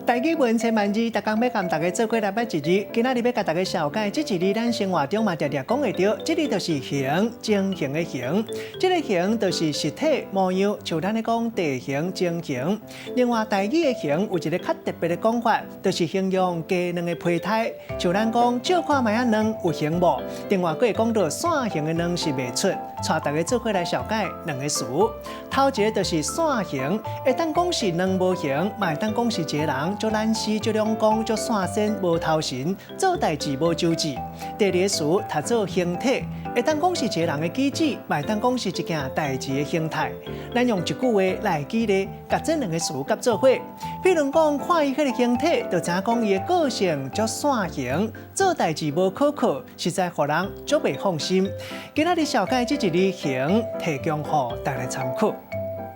台語文千萬字，逐工欲共大家做伙來捌一字。今仔日欲共大家紹介，這一字咱生活中嘛定定講會著，這字就是形，情形的形。這个形就是實體模樣，像咱咧講地形、情形。另外，台語的形有一个較特別的講法，就是形容雞卵的胚胎。像咱講照看覓仔卵有形無？另外，閣會講著散形的卵是袂出。帶大家做伙來紹介兩個詞。頭一个就是散形，會當講是卵無形，嘛會當講是一个人足懶死、足兩光、足散仙、無頭神，做代誌無周至。第二个詞讀做形體，會當講是一个人的舉止，嘛會當講是一件代誌的形態。咱用一句話來舉例，共這兩个詞夾做伙。比如講，看伊彼个形體，就知影講伊的個性足散形，做代誌無可靠，實在予人足袂放心。今仔日紹介這一字形，提供予大家參考。